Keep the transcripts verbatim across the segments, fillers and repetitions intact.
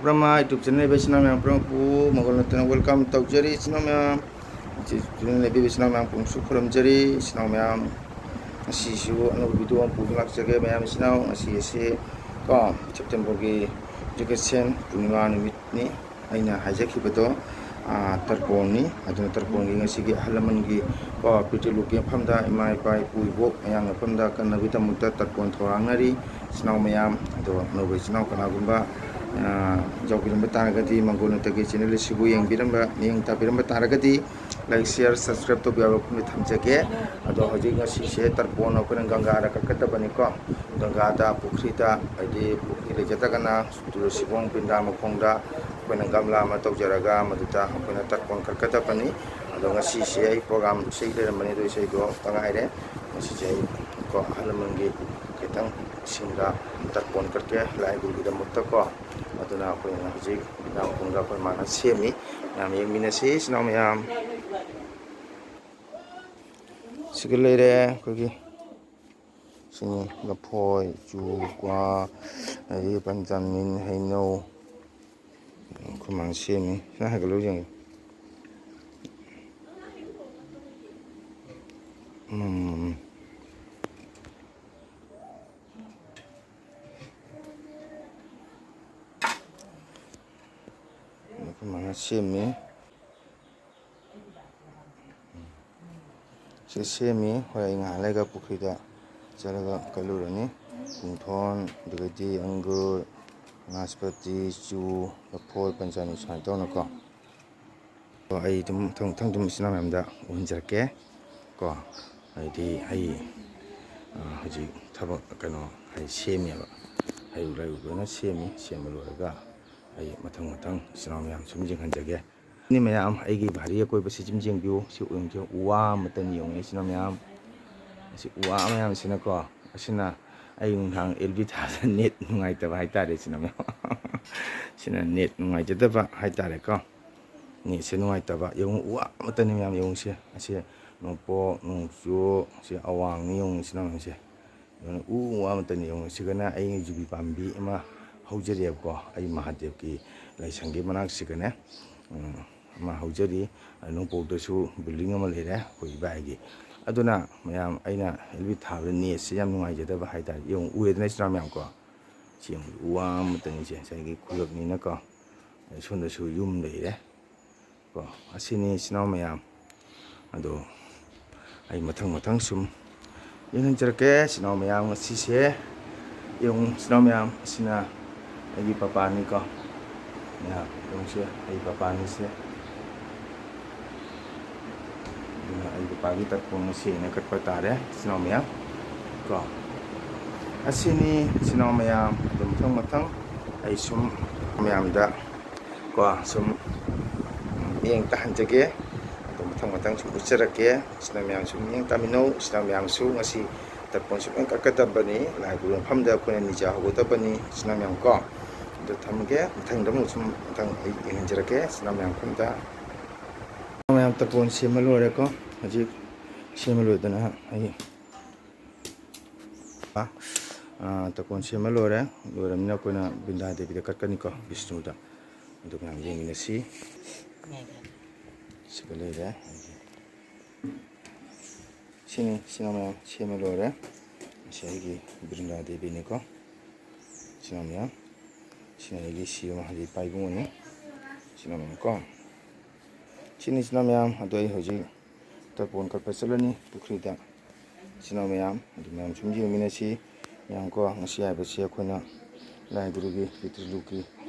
ꯄꯨꯔꯃ YouTube channel ꯂꯩꯕ ꯏꯆꯤꯟ ꯏꯅꯥꯎ ꯃꯌꯥꯝ ꯄꯨꯝꯅꯃꯛꯄꯨ ꯃꯒꯨꯟ ꯅꯠꯇꯅ welcome ꯇꯧꯖꯔꯤ꯫ ꯏꯆꯤꯟ ꯏꯅꯥꯎ ꯃꯌꯥꯝ, YouTube channel ꯂꯩꯕꯤꯕ ꯏꯆꯤꯟ ꯏꯅꯥꯎ ꯃꯌꯥꯝ ꯄꯨꯝꯅꯃꯛꯁꯨ ꯈꯨꯔꯨꯝꯖꯔꯤ꯫ ꯏꯆꯤꯟ ꯏꯅꯥꯎ ꯃꯌꯥꯝ, ꯉꯁꯤꯁꯨ ꯑꯅꯧꯕ video ꯑꯃ ꯄꯨꯗꯨꯅ ꯂꯥꯛꯆꯒꯦ ꯃꯌꯥꯝ ꯏꯆꯤꯟ ꯏꯅꯥꯎ꯫ ꯉꯁꯤ ꯑꯁꯤ ꯀꯣ, September ꯒꯤ ꯖꯒꯠꯁꯦꯟ ꯄꯨꯔꯅꯤꯃꯥ ꯅꯨꯃꯤꯠꯅꯤ꯫ ꯑꯩꯅ ꯍꯥꯏꯖꯈꯤꯕꯗꯣ, ꯑꯥ, ꯇꯔꯄꯣꯟꯅꯤ꯫ ꯑꯗꯨꯅ ꯇꯔꯄꯣꯟꯒꯤ ꯉꯁꯤꯒꯤ ꯑꯍꯜ ꯂꯃꯟꯒꯤ ꯀꯣ, ꯄꯤꯇ꯭ꯔꯤꯂꯣꯛꯀꯤ ꯃꯐꯝꯗ ꯏꯃꯥ ꯏꯄꯥ ꯏꯄꯨ ꯏꯕꯣꯛ ꯃꯌꯥꯝꯒꯤ ꯃꯐꯝꯗ ꯀꯟꯅꯕꯒꯤꯗꯃꯛꯇ ꯇꯔꯄꯣꯟ ꯊꯧꯔꯥꯡꯅꯔꯤ꯫ ꯏꯆꯤꯟ ꯏꯅꯥꯎ ꯃꯌꯥꯝ, ꯑꯗꯣ ꯑꯅꯧꯕ ꯏꯆꯤꯟ ꯏꯅꯥꯎ ꯀꯅꯥꯒꯨꯝꯕ, ꯑꯥ, ꯌꯥꯎꯕꯤꯔꯝꯕ ꯇꯥꯔꯒꯗꯤ, ꯃꯪꯒꯣꯜ ꯅꯠꯇꯒꯤ channel ꯑꯁꯤꯕꯨ ꯌꯦꯡꯕꯤꯔꯝꯕ, ꯃꯤꯠꯌꯦꯡ ꯇꯥꯕꯤꯔꯝꯕ ꯇꯥꯔꯒꯗꯤ, like, share, subscribe ꯇꯧꯕꯤꯌꯣ ꯍꯥꯏꯕ ꯋꯥꯐꯝꯗꯤ ꯊꯝꯖꯒꯦ꯫ ꯑꯗꯣ ꯍꯧꯖꯤꯛ ꯉꯁꯤꯁꯦ ꯇꯔꯄꯣꯟ ꯑꯩꯈꯣꯏꯅ ꯒꯪꯒꯥꯗ ꯀꯠꯀꯗꯕꯅꯤꯀꯣ꯫ ꯒꯪꯒꯥꯗ, ꯄꯨꯈ꯭ꯔꯤꯗ, ꯍꯥꯏꯗꯤ ꯄꯨꯈ꯭ꯔꯤ ꯂꯩꯖꯗ꯭ꯔꯒꯅ ꯇꯨꯜꯁꯤꯕꯣꯡ ꯄꯤꯟꯗꯥ ꯃꯈꯣꯡꯗ ꯑꯩꯈꯣꯏꯅ ꯒꯝꯂꯥ ꯑꯃ ꯇꯧꯖꯔꯒ ꯃꯗꯨꯗ ꯑꯩꯈꯣꯏꯅ ꯇꯔꯄꯣꯟ ꯀꯠꯀꯗꯕꯅꯤ꯫ ꯑꯗꯣ ꯉꯁꯤꯁꯦ ꯑꯩ program ꯏꯁꯩ ꯂꯩꯔꯝꯕꯅꯤ, ꯑꯗꯣ ꯏꯁꯩꯗꯣ ꯑꯃꯨꯛꯇ ꯉꯥꯏꯔꯦ꯫ ꯉꯁꯤꯁꯦ ꯑꯩ ꯀꯣ, ꯑꯍꯜ ꯂꯃꯟꯒꯤ ꯈꯤꯇꯪ ꯏꯁꯤꯡꯗ ꯇꯔꯄꯣꯟ ꯀꯠꯀꯦ ꯂꯥꯏ ꯒꯨꯔꯨꯒꯤꯗꯃꯛꯇꯀꯣ꯫ ꯑꯗꯨꯅ ꯑꯩꯈꯣꯏꯅ ꯍꯧꯖꯤꯛ ꯄꯤꯟꯗꯥ ꯃꯈꯣꯡꯗ ꯑꯩꯈꯣꯏ ꯃꯥꯅ ꯁꯦꯝꯃꯤ꯫ ꯃꯌꯥꯝ ꯌꯦꯡꯃꯤꯟꯅꯁꯤ ꯏꯆꯤꯟ ꯏꯅꯥꯎ ꯃꯌꯥꯝ꯫ ꯁꯤꯒ ꯂꯩꯔꯦ ꯑꯩꯈꯣꯏꯒꯤ ꯁꯤꯅꯤ, ꯂꯐꯣꯏ, ꯆꯨ, ꯀ꯭ꯋꯥ, ꯑꯗꯒꯤ ꯄꯟꯆꯥꯃꯤꯟ, ꯍꯩꯅꯧ, ꯑꯩꯈꯣꯏ ꯃꯥꯅ ꯁꯦꯝꯃꯤ꯫ ꯁꯤꯅ ꯍꯥꯏꯒꯠꯂꯨ ꯌꯦꯡꯒꯦ꯫ ꯎꯝ꯫ ꯑꯩꯈꯣꯏ ꯃꯥꯅ ꯁꯦꯝꯃꯤ꯫ ꯁꯤ ꯁꯦꯝꯃꯤ꯫ ꯍꯣꯏ, ꯑꯩ ꯉꯥꯏꯍꯥꯛ ꯂꯩꯔꯒ ꯄꯨꯈ꯭ꯔꯤꯗ ꯆꯠꯂꯒ ꯀꯠꯂꯨꯔꯅꯤ꯫ ꯄꯨꯡꯊꯣꯟ, ꯑꯗꯨꯗꯒꯤꯗꯤ ꯑꯪꯒꯨꯔ, ꯅꯥꯁꯄꯇꯤ, ꯆꯨ, ꯂꯐꯣꯏ, ꯄꯟꯆꯥꯃꯤ ꯁꯨꯃꯥꯏꯅ ꯇꯧꯅꯀꯣ꯫ ꯑꯗꯣ ꯑꯩ ꯑꯗꯨꯝ ꯃꯊꯪ ꯃꯊꯪ ꯑꯗꯨꯝ ꯏꯆꯤꯟ ꯏꯅꯥꯎ ꯃꯌꯥꯝꯗ ꯎꯍꯟꯖꯔꯛꯀꯦ ꯀꯣ꯫ ꯍꯥꯏꯗꯤ ꯑꯩ, ꯑ, ꯍꯧꯖꯤꯛ ꯊꯕꯛ ꯀꯩꯅꯣ ꯍꯥꯏꯗꯤ ꯁꯦꯝꯃꯦꯕ꯫ ꯍꯩꯔꯨꯛ ꯂꯩꯔꯨꯛ ꯂꯣꯏꯅ ꯁꯦꯝꯃꯤ꯫ ꯁꯦꯝꯕ ꯂꯣꯏꯔꯒ ꯑꯩ ꯃꯊꯪ ꯃꯊꯪ ꯏꯆꯤꯟ ꯏꯅꯥꯎ ꯃꯌꯥꯝ ꯁꯨꯝ ꯌꯦꯡꯍꯟꯖꯒꯦ꯫ ꯅꯤ ꯃꯌꯥꯝ, ꯑꯩꯒꯤ ꯚꯥꯔꯤ ꯑꯀꯣꯏꯕꯁꯤ ꯁꯨꯝ ꯌꯦꯡꯕꯤꯌꯨ꯫ ꯁꯤ ꯎꯔꯨꯝꯁꯦ ꯎ ꯋꯥ ꯑꯃꯠꯇꯅꯤ ꯌꯦꯡꯉꯨꯅꯦ ꯏꯆꯤꯟ ꯏꯅꯥꯎ ꯃꯌꯥꯝ꯫ ꯑꯁꯤ ꯎ ꯋꯥ ꯃꯌꯥꯝꯁꯤꯅꯀꯣ, ꯑꯁꯤꯅ ꯑꯩ ꯅꯨꯡꯗꯥꯡ ꯑꯦꯜ ꯕꯤ ꯊꯥꯕꯗ net ꯅꯨꯡꯉꯥꯏꯇꯕ ꯍꯥꯏꯇꯥꯔꯦ ꯏꯆꯤꯟ ꯏꯅꯥꯎ ꯃꯌꯥꯝ꯫ ꯁꯤꯅ net ꯅꯨꯡꯉꯥꯏꯖꯗꯕ ꯍꯥꯏꯇꯥꯔꯦꯀꯣ꯫ Netꯁꯦ ꯅꯨꯡꯉꯥꯏꯇꯕ꯫ ꯌꯦꯡꯉꯨ, ꯎ ꯋꯥ ꯑꯃꯠꯇꯅꯤ ꯃꯌꯥꯝ, ꯌꯦꯡꯉꯨꯁꯦ꯫ ꯑꯁꯤ ꯅꯣꯡꯄꯣꯛ, ꯅꯣꯡꯆꯨꯞ, ꯁꯤ ꯑꯋꯥꯡꯅꯤ ꯌꯦꯡꯉꯨ ꯏꯆꯤꯟ ꯏꯅꯥꯎ ꯃꯌꯥꯝꯁꯦ꯫ ꯑꯗꯨꯅ ꯎ ꯋꯥ ꯑꯃꯠꯇꯅꯤ ꯌꯦꯡꯉꯨ꯫ ꯁꯤꯒꯅ ꯑꯩꯒꯤ ꯌꯨꯕꯤ ꯄꯥꯝꯕꯤ ꯑꯃ ꯍꯧꯖꯔꯤꯑꯕꯀꯣ꯫ ꯑꯩ ꯃꯍꯥꯗꯦꯕꯀꯤ ꯂꯥꯏꯁꯪꯒꯤ ꯃꯅꯥꯛꯁꯤꯒꯅꯦ, ꯎꯝ, ꯑꯃ ꯍꯧꯖꯔꯤ꯫ ꯅꯣꯡꯄꯣꯛꯇꯁꯨ building ꯑꯃ ꯂꯩꯔꯦ ꯑꯩꯈꯣꯏ ꯏꯕꯥꯏꯒꯤ꯫ ꯑꯗꯨꯅ ꯃꯌꯥꯝ, ꯑꯩꯅ L B ꯊꯥꯕꯗ netꯁꯦ ꯌꯥꯝ ꯅꯨꯡꯉꯥꯏꯖꯗꯕ ꯍꯥꯏꯇꯥꯔꯦ꯫ ꯌꯦꯡꯉꯨ, ꯎꯔꯦꯗꯅ ꯏꯆꯤꯟ ꯏꯅꯥꯎ ꯃꯌꯥꯝ ꯀꯣ? ꯁꯤ ꯌꯦꯡꯉꯨ, ꯎ ꯋꯥ ꯑꯃꯠꯇꯅꯤ꯫ ꯁꯦ ꯉꯁꯥꯏꯒꯤ ꯈꯨꯜꯂꯛꯅꯤꯅꯀꯣ꯫ ꯁꯣꯝꯗꯁꯨ ꯌꯨꯝ ꯂꯩꯔꯦ ꯀꯣ꯫ ꯑꯁꯤꯅꯤ ꯏꯆꯤꯟ ꯏꯅꯥꯎ ꯃꯌꯥꯝ꯫ ꯑꯗꯣ ꯑꯩ ꯃꯊꯪ ꯃꯊꯪ ꯁꯨꯝ ꯌꯦꯡꯍꯟꯖꯔꯛꯀꯦ ꯏꯆꯤꯟ ꯏꯅꯥꯎ ꯃꯌꯥꯝ꯫ ꯉꯁꯤꯁꯦ ꯌꯦꯡꯉꯨ ꯏꯆꯤꯟ ꯏꯅꯥꯎ ꯃꯌꯥꯝ, ꯑꯁꯤꯅ ꯑꯩꯒꯤ ꯄꯄꯥꯅꯤꯀꯣ꯫ ꯌꯥ, ꯌꯦꯡꯉꯨꯁꯦ, ꯑꯩ ꯄꯄꯥꯅꯤꯁꯦ꯫ ꯑꯗꯨꯅ ꯑꯩ ꯄꯄꯥꯒꯤ ꯇꯔꯄꯣꯟ ꯉꯁꯤ ꯑꯩꯅ ꯀꯠꯄ ꯇꯥꯔꯦ ꯏꯆꯤꯟ ꯏꯅꯥꯎ ꯃꯌꯥꯝ ꯀꯣ꯫ ꯑꯁꯤꯅꯤ ꯏꯆꯤꯟ ꯏꯅꯥꯎ ꯃꯌꯥꯝ꯫ ꯑꯗꯨ ꯃꯊꯪ ꯃꯊꯪ ꯑꯩ ꯁꯨꯝ ꯃꯌꯥꯝꯗ ꯀꯣ ꯁꯨꯝ ꯃꯤꯠꯌꯦꯡ ꯇꯥꯍꯟꯖꯒꯦ꯫ ꯑꯗꯨ ꯃꯊꯪ ꯃꯊꯪ ꯁꯨꯝ ꯎꯠꯆꯔꯛꯀꯦ꯫ ꯏꯆꯤꯟ ꯏꯅꯥꯎ ꯃꯌꯥꯝꯁꯨ ꯃꯤꯠꯌꯦꯡ ꯇꯥꯃꯤꯟꯅꯧ꯫ ꯏꯆꯤꯟ ꯏꯅꯥꯎ ꯃꯌꯥꯝꯁꯨ ꯉꯁꯤ ꯇꯔꯄꯣꯟ ꯁꯨꯝ ꯀꯠꯀꯗꯕꯅꯤ꯫ ꯂꯥꯏ ꯒꯨꯔꯨ ꯃꯐꯝꯗ ꯑꯩꯈꯣꯏꯅ ꯅꯤꯖꯍꯧꯒꯗꯕꯅꯤ ꯏꯆꯤꯟ ꯏꯅꯥꯎ ꯃꯌꯥꯝ ꯀꯣ꯫ ꯑꯗꯨ ꯊꯝꯃꯒꯦ꯫ ꯃꯊꯪꯗ ꯑꯃꯨꯛ ꯁꯨꯝ ꯃꯊꯪ ꯑꯩ ꯌꯦꯡꯍꯟꯖꯔꯛꯀꯦ ꯏꯆꯤꯟ ꯏꯅꯥꯎ ꯃꯌꯥꯝ ꯃꯐꯝꯗ꯫ ꯃꯌꯥꯝ ꯇꯔꯄꯣꯟ ꯁꯦꯝꯕ ꯂꯣꯏꯔꯦꯀꯣ꯫ ꯍꯧꯖꯤꯛ ꯁꯦꯝꯕ ꯂꯣꯏꯗꯅ ꯑꯩ ꯑꯥ, ꯑꯥ, ꯇꯔꯄꯣꯟ ꯁꯦꯝꯕ ꯂꯣꯏꯔꯦ꯫ ꯂꯣꯏꯔꯕꯅꯤꯅ ꯑꯩꯈꯣꯏꯅ ꯕ꯭ꯔꯤꯟꯗꯥ ꯗꯦꯕꯤꯗ ꯀꯠꯀꯅꯤꯀꯣ, ꯕꯤꯁꯅꯨꯗ꯫ ꯑꯗꯨ ꯃꯌꯥꯝ ꯌꯦꯡꯃꯤꯟꯅꯁꯤ꯫ ꯁꯤꯒ ꯂꯩꯔꯦ꯫ ꯁꯤꯅꯤ, ꯁꯤꯅ ꯃꯌꯥꯝ ꯁꯦꯝꯕ ꯂꯣꯏꯔꯦ꯫ ꯁꯤ ꯑꯩꯒꯤ ꯕ꯭ꯔꯤꯟꯗꯥ ꯗꯦꯕꯤꯅꯤꯀꯣ꯫ ꯁꯤꯅ ꯃꯌꯥꯝ, ꯁꯤꯅ ꯑꯩꯒꯤ ꯁꯤꯕ ꯃꯍꯥꯗꯦꯕ ꯏꯄꯥ ꯏꯕꯨꯡꯉꯣꯅꯤ꯫ ꯁꯤꯅ ꯃꯌꯥꯝ ꯀꯣ꯫ ꯁꯤꯅꯤ ꯏꯆꯤꯟ ꯏꯅꯥꯎ ꯃꯌꯥꯝ꯫ ꯑꯗꯣ ꯑꯩ ꯍꯧꯖꯤꯛ ꯇꯔꯄꯣꯟ ꯀꯠꯄ ꯆꯠꯂꯅꯤ ꯄꯨꯈ꯭ꯔꯤꯗ꯫ ꯏꯆꯤꯟ ꯏꯅꯥꯎ ꯃꯌꯥꯝ, ꯑꯗꯨ ꯃꯌꯥꯝ ꯁꯨꯝ ꯌꯦꯡꯃꯤꯟꯅꯁꯤ꯫ ꯃꯌꯥꯝ ꯀꯣ, ꯉꯁꯤ ꯍꯥꯏꯕꯁꯤ ꯑꯩꯈꯣꯏꯅ ꯂꯥꯏ ꯒꯨꯔꯨꯒꯤ, ꯄꯤꯇ꯭ꯔꯤꯂꯣꯛꯀꯤ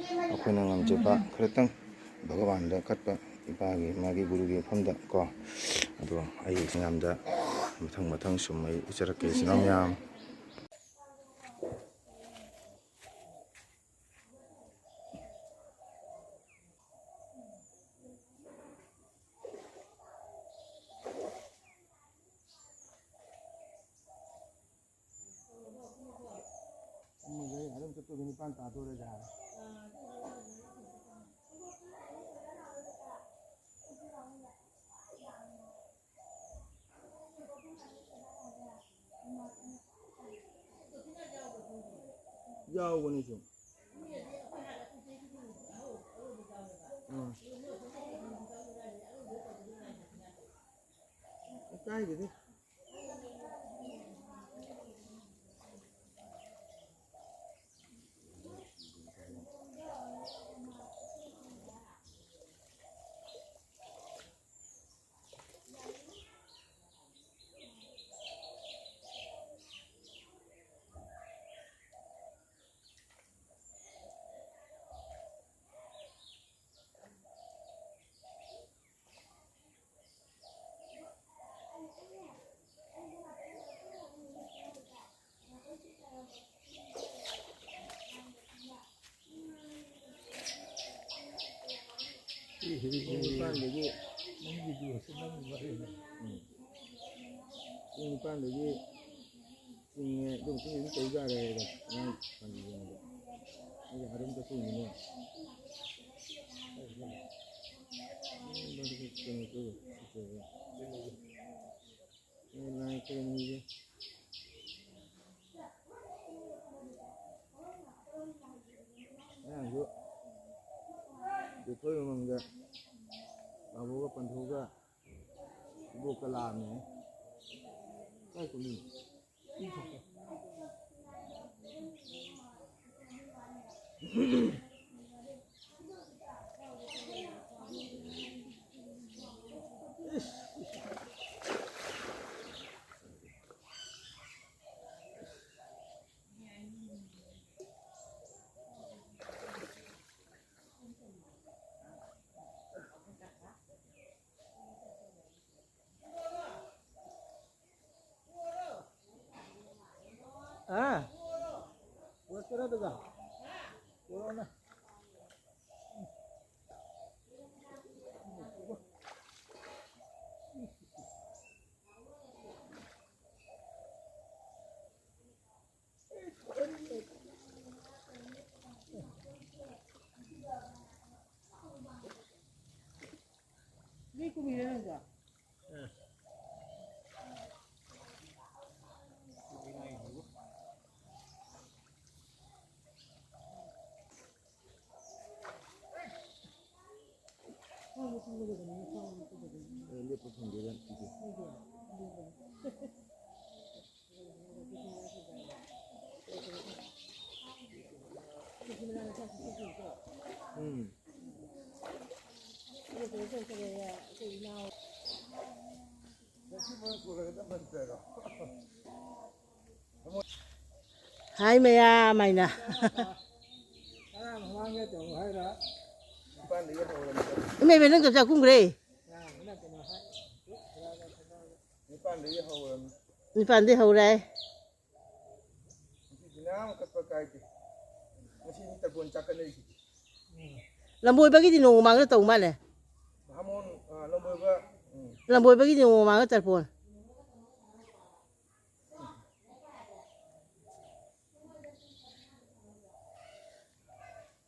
ꯑꯩꯈꯣꯏꯅ ꯉꯝꯖꯕ ꯈꯔꯇꯪ ꯚꯒꯋꯥꯟꯗ ꯀꯠꯄ, ꯏꯄꯥꯒꯤ, ꯃꯥꯒꯤ ꯒꯨꯔꯨꯒꯤ ꯃꯐꯝꯗ ꯀꯣ꯫ ꯑꯗꯣ ꯑꯩ ꯃꯌꯥꯝꯗ ꯃꯊꯪ ꯃꯊꯪ ꯁꯨꯝ ꯑꯩ ꯎꯠꯆꯔꯛꯀꯦ ꯏꯆꯤꯟ ꯏꯅꯥꯎ ꯃꯌꯥꯝ꯫ ꯑꯃꯒ ꯑꯗꯨꯝ ꯆꯠꯇꯣꯏꯒꯤ ꯅꯤꯄꯥꯟ ꯇꯥꯗꯣꯔꯦꯗ꯫ ꯌꯥꯎꯕꯅꯤ ꯁꯨꯝ꯫ ꯀꯥꯏꯗꯦꯗ꯫ ꯄꯨꯡ ꯅꯤꯄꯥꯟꯗꯒꯤ, ꯎꯝ꯫ ꯄꯨꯡ ꯅꯤꯄꯥꯟꯗꯒꯤ ꯆꯤꯡꯉꯦ, ꯑꯗꯨ ꯃꯇꯨꯡꯗ ꯑꯗꯨꯝ ꯇꯧ ꯌꯥꯔꯦ ꯍꯥꯏꯗ, ꯑꯉꯥꯡ ꯄꯥꯟꯕꯤꯁꯤꯡꯗꯣ꯫ ꯑꯩ ꯑꯥꯗ ꯑꯗꯨꯝ ꯆꯠꯊꯣꯛꯏꯅꯤꯅꯦ꯫ ꯀꯩꯅꯣ ꯇꯧꯔꯦ, ꯀꯩꯅꯣ ꯇꯧꯔꯦ꯫ ꯑꯩ ꯂꯥꯏ ꯈꯨꯔꯨꯝꯃꯤꯒꯦ꯫ ꯑꯉꯥꯡꯁꯨ ꯑꯩꯈꯣꯏ ꯃꯃꯥꯡꯗ ꯕꯥꯕꯨꯒ ꯄꯟꯊꯨꯒ ꯏꯕꯣꯛꯀ ꯂꯥꯛꯑꯝꯃꯦ꯫ ꯀꯥꯏ ꯀꯨꯝꯃꯤ? ꯑꯥ? ꯄꯨꯔꯛꯀꯦꯔꯣ ꯑꯗꯨꯒ? ꯄꯨꯔꯛꯑꯣꯅꯦ꯫ ꯃꯤ ꯀꯨꯝꯃꯤꯔ ꯅꯪꯁꯨ? ꯑꯩ ꯂꯦꯞꯄ ꯐꯪꯗꯦꯗ ꯁꯤꯗꯤ꯫ ꯎꯝ꯫ ꯍꯥꯏ ꯃꯌꯥꯝ ꯍꯥꯏꯅ꯫ ꯏꯃꯥ, ꯏꯃꯥ, ꯅꯪ ꯆꯞ ꯆꯥ ꯀꯨꯝꯈ꯭ꯔꯦ꯫ ꯅꯤꯄꯥꯟꯗꯒꯤ ꯍꯧꯔꯦ꯫ ꯂꯝꯕꯣꯏꯕꯒꯤꯗꯤ ꯅꯣꯡꯃ ꯃꯥꯡꯗ ꯇꯧ ꯃꯥꯜꯂꯦ꯫ ꯂꯝꯕꯣꯏꯕꯒꯤꯗꯤ ꯅꯣꯡꯃ ꯃꯥꯡꯗ ꯇꯔꯄꯣꯟ꯫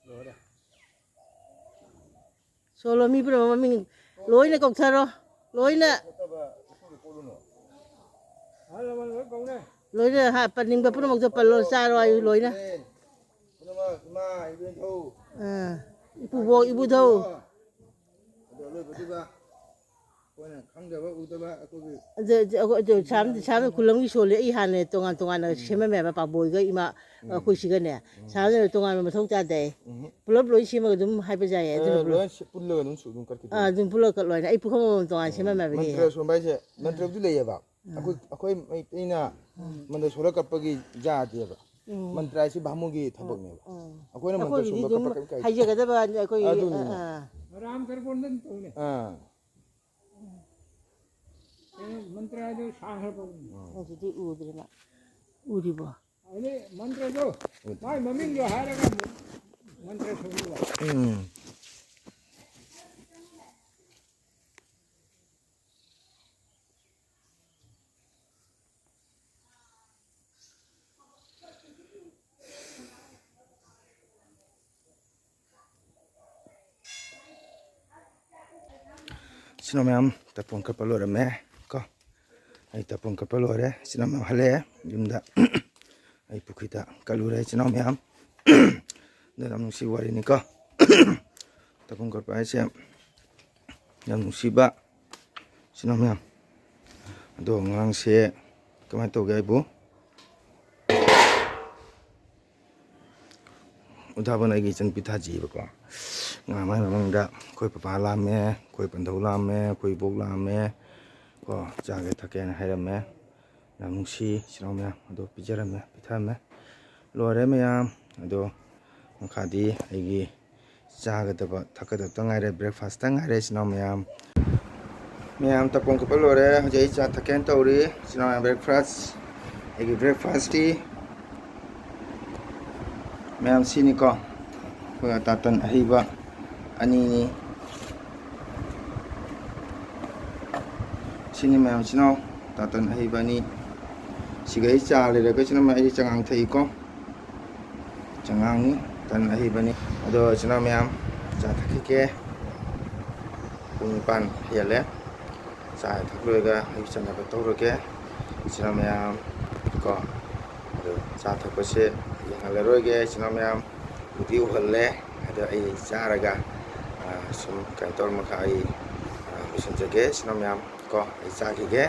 ꯂꯣꯏꯔꯦ꯫ ꯁꯣꯂꯣ ꯃꯤ ꯄꯨꯝꯅꯃꯛ ꯃꯃꯤꯡ ꯂꯣꯏꯅ ꯀꯧꯊꯔꯣ꯫ ꯂꯣꯏꯅ꯫ ꯂꯣꯏꯅ ꯍꯥ, ꯄꯟꯅꯤꯡꯕ ꯄꯨꯝꯅꯃꯛꯇꯣ ꯄꯜꯂꯣ, ꯆꯥꯔꯣ ꯍꯥꯏꯌꯨ ꯂꯣꯏꯅ꯫ ꯏꯃꯥ ꯏꯕꯦꯟꯊꯧ꯫ ꯑꯥ, ꯏꯄꯨꯕꯣꯛ ꯏꯕꯨꯙꯧ꯫ ꯑꯗꯣ ꯑꯔꯣꯏꯕꯗꯨꯒ ꯑꯩꯈꯣꯏꯅ ꯈꯪꯗꯕ ꯎꯗꯕ ꯑꯩꯈꯣꯏꯒꯤ ꯑꯗꯨ, ꯑꯗꯨ, ꯑꯗꯨ, ꯁꯥꯝ-, ꯁꯥꯝꯅ ꯈꯨꯂꯪꯒꯤ ꯁꯣꯜꯂꯤ꯫ ꯑꯩ ꯍꯥꯟꯅ ꯇꯣꯉꯥꯟ ꯇꯣꯉꯥꯟꯅ ꯎꯝ꯫ ꯁꯦꯝꯃꯝꯃꯦꯕ ꯄꯥꯕꯣꯏꯒ ꯏꯃꯥ, ꯎꯝ꯫ ꯑꯩꯈꯣꯏ ꯁꯤꯒꯅꯦ꯫ ꯎꯝ꯫ ꯁꯥꯝꯅ ꯇꯣꯉꯥꯟꯕ ꯃꯊꯧ ꯇꯥꯗꯦ꯫ ꯎꯝ꯫ ꯄꯨꯂꯞ ꯂꯣꯏ ꯁꯦꯝꯃꯒ ꯑꯗꯨꯝ ꯍꯥꯏꯕ ꯌꯥꯏꯌꯦ꯫ ꯑꯦ, ꯑꯗꯨꯅ ꯄꯨꯂꯞ ꯂꯣꯏ ꯁꯤ-, ꯄꯨꯜꯂꯒ ꯑꯗꯨꯝ ꯁꯨ-, ꯑꯗꯨꯝ ꯀꯠꯈꯤꯗꯣꯏꯅꯦ꯫ ꯑꯥ, ꯑꯗꯨꯝ ꯄꯨꯂꯞ ꯀꯠ ꯂꯣꯏꯅ꯫ ꯑꯩ ꯄꯨꯈꯝ ꯑꯃꯃꯝ ꯇꯣꯉꯥꯟꯅ ꯎꯝ꯫ ꯁꯦꯝꯃꯝꯃꯦꯕ ꯃꯟꯇ꯭ꯔ ꯏꯍꯦ꯫ ꯁꯣꯟꯕ ꯍꯥꯏꯁꯦ, ꯑꯥ꯫ ꯃꯟꯇ꯭ꯔꯕꯨꯗꯤ ꯂꯩꯌꯦꯕ꯫ ꯑꯥ꯫ ꯑꯩꯈꯣꯏ, ꯑꯩꯈꯣꯏ ꯃꯩꯇꯩꯅ ꯎꯝ꯫ ꯃꯟꯇ꯭ꯔ ꯁꯣꯜꯂ ꯀꯠꯄꯒꯤ ꯌꯥꯗꯦꯕ꯫ ꯎꯝ꯫ ꯃꯟꯇ꯭ꯔ ꯍꯥꯏꯁꯤ ꯚꯥꯃꯨꯒꯤ ꯑꯥ, ꯊꯕꯛꯅꯦꯕ꯫ ꯑꯥ꯫ ꯑꯩꯈꯣꯏꯅ ꯃꯟꯇ꯭ꯔ ꯑꯩꯈꯣꯏꯒꯤꯗꯤ ꯁꯣꯟꯕ ꯑꯗꯨꯝ ꯀꯠꯄ ꯀꯩꯝ ꯀꯥꯏꯗꯦ꯫ ꯍꯥꯏꯖꯒꯗꯕ ꯑꯩꯈꯣꯏꯒꯤ, ꯑꯗꯨꯅꯤꯅꯦ꯫ ꯑꯥ, ꯑꯥ꯫ ꯔꯥꯝ ꯇꯔꯄꯣꯟꯗ ꯑꯗꯨꯝ ꯇꯧꯅꯦ꯫ ꯑꯥ꯫ ꯀꯩꯅꯣ, ꯃꯟꯇ꯭ꯔ ꯍꯥꯏꯗꯣ ꯁꯥꯡꯈ꯭ꯔꯕ꯫ ꯎꯝ꯫ ꯑꯗꯨꯗꯤ ꯎꯗ꯭ꯔꯦ ꯃꯥ꯫ ꯎꯔꯤꯕꯣ? ꯑꯗꯨꯗꯤ ꯃꯟꯇ꯭ꯔꯗꯣ, ꯃꯥꯏ ꯃꯃꯤꯡꯗꯣ ꯍꯥꯏꯔꯒ ꯑꯃꯨꯛ ꯃꯟꯇ꯭ꯔ ꯁꯣꯜꯂꯨꯕ꯫ ꯎꯝ꯫ ꯏꯆꯤꯟ ꯏꯅꯥꯎ ꯃꯌꯥꯝ, ꯇꯔꯄꯣꯟ ꯀꯠꯄ ꯂꯣꯏꯔꯝꯃꯦ ꯀꯣ꯫ ꯑꯩ ꯇꯔꯄꯣꯟ ꯀꯠꯄ ꯂꯣꯏꯔꯦ꯫ ꯏꯆꯤꯟ ꯏꯅꯥꯎ ꯃꯌꯥꯝ ꯍꯜꯂꯛꯑꯦ ꯌꯨꯝꯗ꯫ ꯑꯩ ꯄꯨꯈ꯭ꯔꯤꯗ ꯀꯠꯂꯨꯔꯦ ꯏꯆꯤꯟ ꯏꯅꯥꯎ ꯃꯌꯥꯝ꯫ ꯑꯗꯨ ꯌꯥꯝ ꯅꯨꯡꯁꯤ ꯋꯥꯔꯤꯅꯤꯀꯣ꯫ ꯇꯔꯄꯣꯟ ꯀꯠꯄ ꯍꯥꯏꯁꯦ ꯌꯥꯝ ꯅꯨꯡꯁꯤꯕ ꯏꯆꯤꯟ ꯏꯅꯥꯎ ꯃꯌꯥꯝ꯫ ꯑꯗꯣ ꯉꯔꯥꯡꯁꯦ ꯀꯃꯥꯏꯅ ꯇꯧꯒꯦ ꯍꯥꯏꯕꯨ, ꯎꯗꯥꯕꯅ ꯑꯩꯒꯤ ꯏꯆꯟꯅꯨꯄꯤ ꯊꯥꯖꯤꯑꯕꯀꯣ꯫ ꯉꯔꯥꯡ ꯃꯥꯏ ꯃꯃꯥꯡꯗ ꯑꯩꯈꯣꯏ ꯄꯄꯥ ꯂꯥꯛꯑꯝꯃꯦ, ꯑꯩꯈꯣꯏ ꯄꯟꯊꯧ ꯂꯥꯛꯑꯝꯃꯦ, ꯑꯩꯈꯣꯏ ꯏꯕꯣꯛ ꯂꯥꯛꯑꯝꯃꯦ ꯀꯣ, ꯆꯥꯒꯦ ꯊꯛꯀꯦꯅ ꯍꯥꯏꯔꯝꯃꯦ꯫ ꯌꯥꯝ ꯅꯨꯡꯁꯤ ꯏꯆꯤꯟ ꯏꯅꯥꯎ ꯃꯌꯥꯝ꯫ ꯑꯗꯣ ꯄꯤꯖꯔꯝꯃꯦ, ꯄꯤꯊꯔꯝꯃꯦ꯫ ꯂꯣꯏꯔꯦ ꯃꯌꯥꯝ꯫ ꯑꯗꯣ ꯃꯈꯥꯗꯤ ꯑꯩꯒꯤ ꯆꯥꯒꯗꯕ ꯊꯛꯀꯗꯕꯇ ꯉꯥꯏꯔꯦ, breakfast ꯇ ꯉꯥꯏꯔꯦ ꯏꯆꯤꯟ ꯏꯅꯥꯎ ꯃꯌꯥꯝ꯫ ꯃꯌꯥꯝ ꯇꯞꯄꯣꯡ ꯀꯞꯄ ꯂꯣꯏꯔꯦ꯫ ꯍꯧꯖꯤꯛ ꯑꯩ ꯆꯥ ꯊꯛꯀꯦꯅ ꯇꯧꯔꯤ ꯏꯆꯤꯟ ꯏꯅꯥꯎ ꯃꯌꯥꯝ꯫ Breakfast, ꯑꯩꯒꯤ breakfast ꯇꯤ ꯃꯌꯥꯝ ꯁꯤꯅꯤꯀꯣ꯫ ꯑꯩꯈꯣꯏ ꯑꯇꯥ ꯇꯟ ꯑꯍꯩꯕ ꯑꯅꯤꯅꯤ꯫ ꯁꯤꯅꯤ ꯃꯌꯥꯝ ꯏꯆꯤꯟ ꯏꯅꯥꯎ, ꯑꯇꯥ ꯇꯟ ꯑꯍꯩꯕ ꯑꯅꯤ꯫ ꯁꯤꯒ ꯑꯩ ꯆꯥ ꯂꯩꯔꯒ ꯏꯆꯤꯟ ꯏꯅꯥꯎ ꯑꯩ ꯆꯉꯥꯡ ꯊꯛꯏꯀꯣ꯫ ꯆꯉꯥꯡꯅꯤ, ꯇꯟ ꯑꯍꯩꯕꯅꯤ꯫ ꯑꯗꯣ ꯏꯆꯤꯟ ꯏꯅꯥꯎ ꯃꯌꯥꯝ, ꯆꯥ ꯊꯛꯈꯤꯒꯦ꯫ ꯄꯨꯡ ꯅꯤꯄꯥꯟ ꯍꯦꯜꯂꯦ꯫ ꯆꯥ ꯊꯛ ꯂꯣꯏꯔꯒ ꯑꯩ ꯆꯠꯅꯕ ꯇꯧꯔꯒꯦ ꯏꯆꯤꯟ ꯏꯅꯥꯎ ꯃꯌꯥꯝ ꯀꯣ꯫ ꯑꯗꯣ ꯆꯥ ꯊꯛꯄꯁꯦ ꯌꯦꯡꯍꯜꯂꯔꯣꯏꯒꯦ ꯏꯆꯤꯟ ꯏꯅꯥꯎ ꯃꯌꯥꯝ꯫ ꯎꯗꯤ ꯎꯍꯜꯂꯦ꯫ ꯑꯗꯣ ꯑꯩ ꯆꯥꯔꯒ, ꯑ, ꯁꯨꯝ ꯀꯩꯅꯣ ꯇꯧꯔꯝꯃꯒ ꯑꯩ, ꯑ, ꯂꯣꯏꯁꯤꯟꯖꯒꯦ ꯏꯆꯤꯟ ꯏꯅꯥꯎ ꯃꯌꯥꯝ ꯀꯣ꯫ ꯑꯩ ꯆꯥꯈꯤꯒꯦ꯫